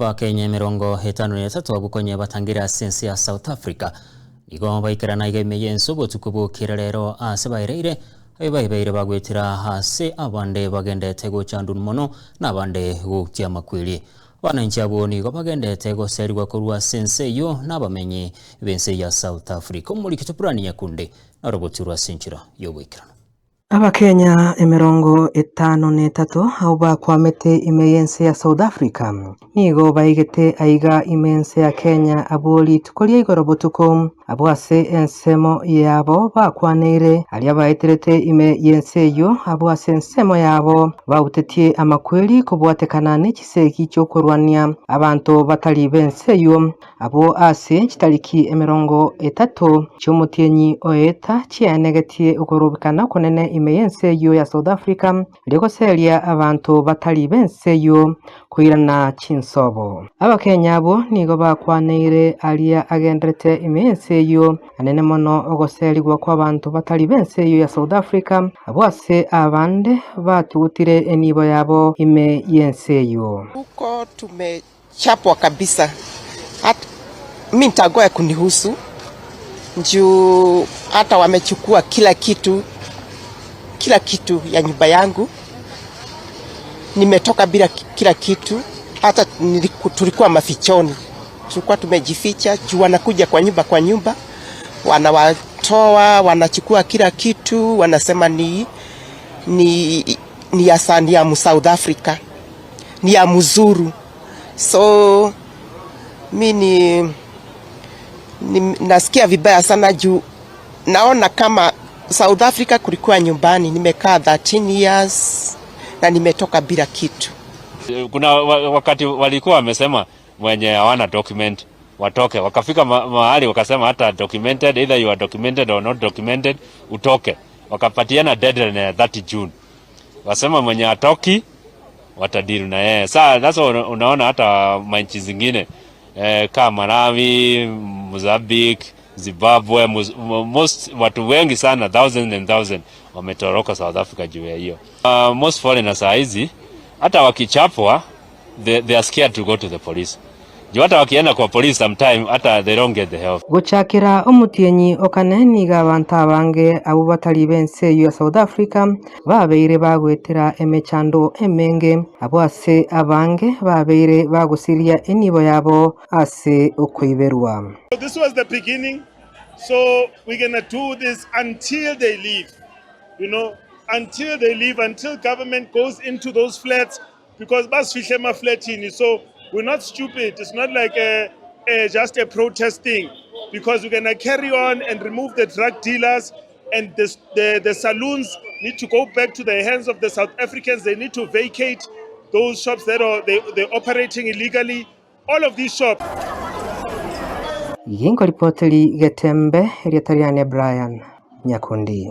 Abakenya 53 abwo konya batangire ase ense ya South Africa nigo baikerana iga ime y'ense obotuko bw'okira rero ase baereire aye baibeire bagwetera ase abande bagendete gochandun mono na abande gokia amakweri. Abananchi abwo nigo bagendete goserigwa korwa ase ense eyio na abamenyi b'ense ya South Africa. Omoriki Toprani Nyakunde norogoturwa ase enchera y'oboikeranu. Abakenya 53 abwo bakwamete ime y'ense ya South Africa nigo baigete aiga ime ense ya Kenya abwo rituko ria igoro botuko, abwo ase ensemo yabo bakwaneire aria baeterete ime y'ense eyio, abwo ase ensemo yabo bautetie amakweri kobwatekana ne chisegi chi'okorwania abanto batari b'ense eyio. Abwo ase chitariki 30 chi'omotienyi oeta chiaenegetie okorobekana okonene ime y'ense eyio ya South Africa erio goseria abanto batari b'ense eyio koirana chinsobo. Abakenya abwo nigo bakwaneire aria agenderete ime y'ense eyio anene mono ogoserigwa kw'abanto batari b'ense eyio ya South Africa abwo ase abande batugutire enibo yabo ime y'ense eyio. Huko tume Chapwa kabisa hat mi nitagoya kunihusu juu hata wamechukua kila kitu, kila kitu ya nyumba yangu, nimetoka bila kila kitu, hata tulikuwa mafichoni, tulikuwa tumejificha juu wanakuja kwa nyumba kwa nyumba, wanawatoa wanachukua kila kitu, wanasema ni, ni, ni ya sani ya South Africa ni ya mzuru so mi ni, ni nasikia vibaya sana juu naona kama South Africa kulikuwa nyumbani. Nimekaa 13 years na nimetoka bila kitu. Kuna wakati walikuwa wamesema mwenye hawana document watoke, wakafika mahali wakasema hata documented, either you are documented or not documented, utoke. Wakapatiana deadline ya 30 June, wasema mwenye atoki watadiru na yeye. Sasa sasa unaona hata manchi zingine eh, kama Malawi, Mozambique, Zimbabwe, most watu wengi sana thousands and thousands wametoroka South Africa juu ya hiyo. Most foreigners saa hizi hata wakichapwa they are scared to go to the police. Juu hata wakienda kwa police sometime hata they don't get the help. Gochakera omotienyi o kane nigo abanto abange abwo batari b'ense eyio ya South Africa babeire bagoetera emechando emenge, abwo ase abange babeire bagosiria enibo yabo ase okoiberwa. This was the beginning, so we're gonna do this until they leave, you know, until they leave, until government goes into those flats, because basifihle emaflatini, so we're not stupid. It's not like a, just a protest thing, because we're gonna carry on and remove the drug dealers, and the saloons need to go back to the hands of the South Africans. They need to vacate those shops that are they're operating illegally, all of these shops. Ginkoripoteri Getembe, erieta riane Brian Nyakundi.